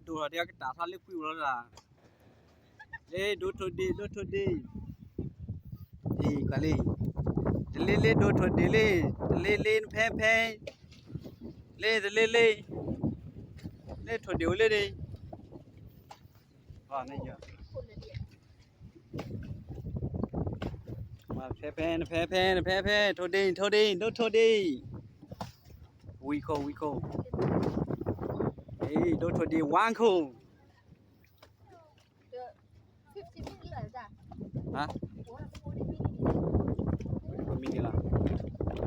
နကတိၤထီၣ်ဒ်အကတၢ်ထီၣ်လၢပှံၢ်လီၤဒၣ်, လ့ ဒိထိၣ်ဒ့ၣ် ဒိထိၣ်ဒ့ၣ်, အံၤကွၢ်လံ, တလ့လ့ဒိထိၣ်ဒ့ၣ်လံ, တလ့လ့နဖဲဖဲ, လ့တလ့လ့, လ့ထိၣ်ဒ့ၣ်အိၣ်လၢန့ၣ်, ဖဲဖဲ နဖဲဖဲ နဖဲဖဲ, ထိၣ်ဒ့ၣ် ထိၣ်ဒ့ၣ် ဒိထိၣ်ဒ့ၣ်, ဝံခိၣ် ဝံခိၣ်, အံၤ ဒိထိၣ်ဒ့ၣ် ဝံခိၣ်, ဟါ, ဝံခိၣ်မံန့ၣ်လီၤ,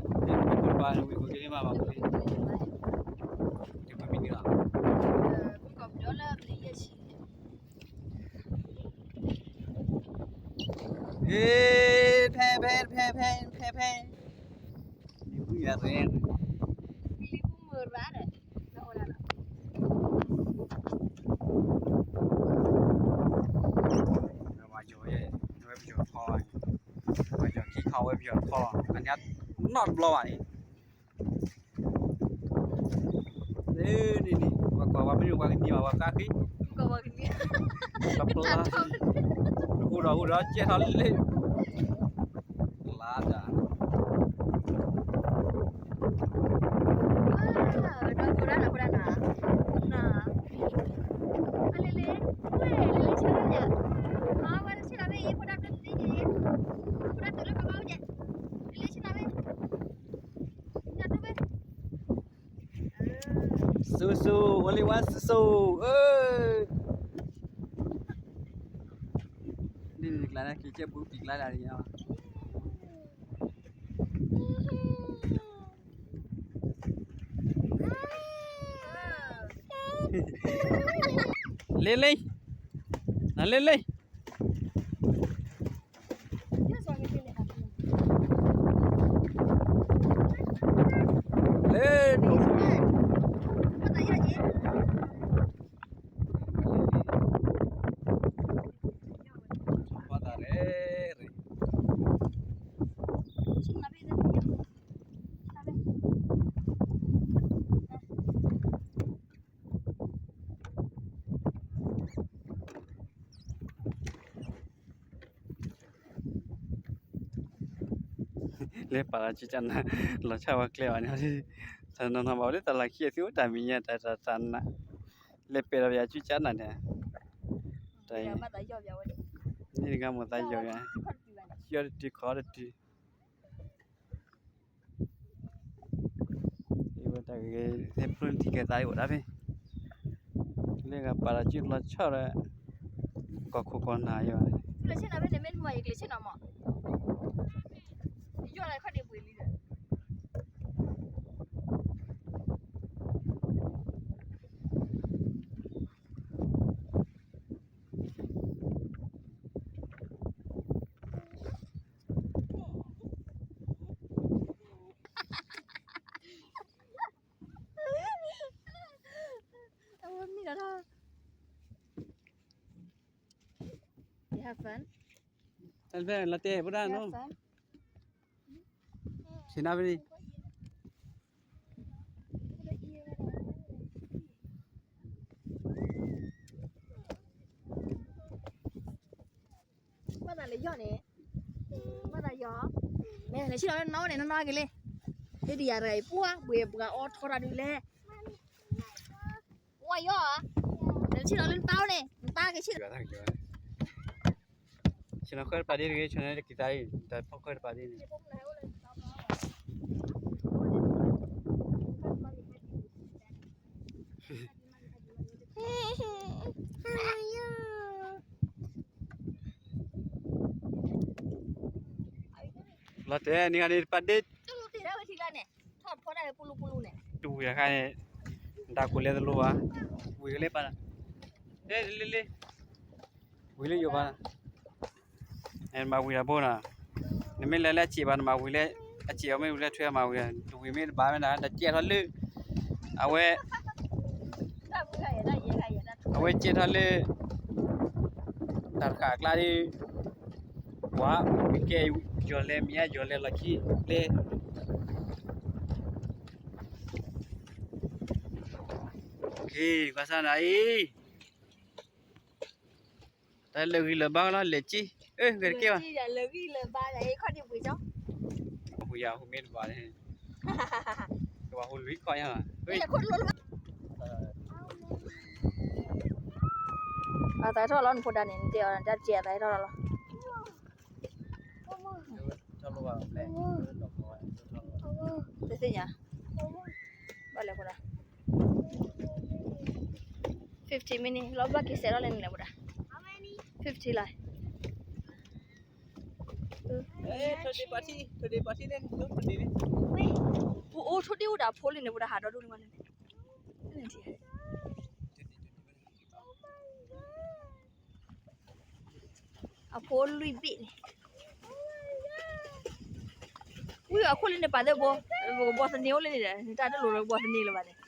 ဝံခိၣ်ဘၣ် ဝံခိၣ်က့ၤမးဘၣ်, ဝံခိၣ်မံန့ၣ်လီၤ. ဖဲဖဲ ဖဲဖဲ ဖဲဖဲ, ဝံယၤရဲ, ဝဲပယီၤထီ, ဝဲပယီၤခံခီ ဝဲပယီၤထီ, အန့ၣ်နီတဘျီဘၣ်န့ၣ် န့ၣ်န့ၣ် ပှၤကွၢ်ပှၤမ့ၢ်ပှၤကနံၤဘၣ် ပှၤဃါဃံ, ပျါ, ဟူးဒီးဟူးဒီးကဲထီၣ်လၢ, ပျါဒၣ်, ဒီးဟူးဒီးနၤ ဟူးဒီးနၤ, အလ့လ့, ဝဲလ့လ့ဆ့လီၤယၤ, အဝဲဆ့လီၤမ့ၢ်အံၤ ဖိဒၣ်တသ့က့ၤ, ဖိဒၣ်တုၤလၢကဘၣ်အိၣ်ကဲ, လ့လ့ဆ့လီၤမ့ၢ် ဆူၣ်ဆူၣ် အိၣ်လံဝဲဆူၣ်ဆူၣ်, န့ၣ်ကျါန့ၣ် က့ၤကဲဘူးက့ၤကျါလၢန့ၣ်, လ့လ့, နလ့လ့ လ့, လၢပာ်လီၤစုကနၣ်, လီၤဆၣ်ဝဲကျဲဘၣ်န့ၣ်, တနီၤနီၤဘၣ်ဝဲလၢတၢ်လီၢ်ခံအသုအိၣ်တၢ်မဲာ်ညါတၢ်တၢ်တၢ်နး, လဲၤပဲာ်လီၤပယီၤစုကနၣ်န့ၣ်, တၢ်, န့ၣ်တဂၤမိၢ်သးယီၤယၤ, ယီၤတတုၤခီတတုၤ အဝဲတၢ်ဂ့ၤ ဟဲဖျိနထံၣ်ကဲသးအိၣ်ဒၣ်ဖဲ, လၢဂၤပာ်လီၤစုလီၤဆီဒီး, ကီၢ်ခိၣ်ကီၢ်နၢ်ယၤ, လၢဆ့ၣ်နီၤဖဲန့ၣ်မ့ၢ်မ့ၢ်ယကျဲးဆ့ၣ်နီၤမး, ယီၢ်လၢခီၣ်ဒ့ပှ့ၤလံဒီး အဝဲမံဒီး, you have fun, လီၤတဲာ်ဖိဒၣ်နီၤ, ဆ့ၣ်နီၤဖဲန့ၣ် ဘၣ်သးလၢ ယီၢ်န့ၣ်, ဘၣ်သးယီၢ်, မ့ၢ်လဲၤဆ့ၣ်နီၤလၢနီၢ်န့ၣ် နီၢ်နီၢ်က့ၤလံ, ဒ်ယၤတဂၤအံၤ ပှၢ်ဘှ့ၣ်ပှၤအီထီတၢ်ဒုးလဲၣ်, ဝါယီၢ်ဧါ, လဲၤဆ့ၣ်နီၤလၢနပၢ်အိၣ်န့ၣ် နပၢ်ကဆ့ၣ် ဆ့ၣ်နီၤဃၢတပာ်ဒ့တဂ့ၤ, ဆ့ၣ်နီၤတက့ၤသးအံၤ တၢ်ဖီၣ်ဃၢတပာ်ဒ့န့ၣ်, လီၤတဲာ်န့ၣ်ဂၤန့ၣ် တပာ်ဒ့, တဝံၤအခါန့ၣ် ဒၣ်ကိးလဲတလိၣ်ဘၣ်, ဝံၤကလဲၤပာ်, လ့လ့လ့ ဝံၤလၢယိာ်ဘၣ်, နမၤဝံၤတၢ်ဘိနီၤ, နမ့ၢ်လဲၤလၢအစ့ၣ်ဘၣ် နမၤဝံၤလၢ, အစ့ၣ်အီၤမ့ၢ်ဝံၤလၢထွဲမၤဝံၤ, တဝံၤမ့ၢ်တဘၣ်မ့ၢ်နၤ တစဲးထီၣ်လၢ, အဝဲ, အဝဲစဲးထီၣ်လၢ, တၢ်တဃာ်အကျါဒီး, ပှၤဝံၤကဲ, ယီၢ်လဲၤမံၤ ယီၢ်လဲၤလီၢ်ခံ, လဲၤ က့ၤကွၢ်စၢ်နၤအံၤ တၢ်လၢာ်ဂံၢ်လၢာ်ဘါလီၤ လဲၤက့ၢ်, အၢ ဂဲၤတက့ၢ်ဘၣ်, လၢာ်ဂံၢ်လၢာ်ဘါ ယခီၣ်ဒံးပှ့ၤကၠီ, ဟူယၤဟူမ့ၢ်တဘၣ်န့ၣ်, ကဘၣ်ဟူလွံၢ်ခီၣ်ယၤ, အသးထီၣ်လီၤ နဖိဒါန့ၣ် နတဲအီၤတၢ်ကဲအသးထီၣ်လီၤ, တသ့ၣ်ညါ, ဘၣ်လဲၤဖိဒါ, fifty minute လီၤ ဘၣ်က့ၤစဲးထီၣ်လဲၣ်န့ၣ်လဲၤဖိဒါ, fifty လီၤ, အိၣ်ထိၣ်ဒ့အိၣ်ဒၣ်ဖိလံန့ၣ် ဖိဒါဟးဒီဒူၣ်န့ၣ်မးန့ၣ်, အဖိလွံၢ်ဘ့ၣ်န့ၣ်, ဝံၤအခိၣ်လၢန့ၣ်ပာ်သ့ၣ်ဘိ, ပကဘီသန့အိၣ်လၢန့ၣ်ဒီး နတၢ်တလိၣ်လၢကဘီသန့လၢၤဘၣ်န့ၣ်,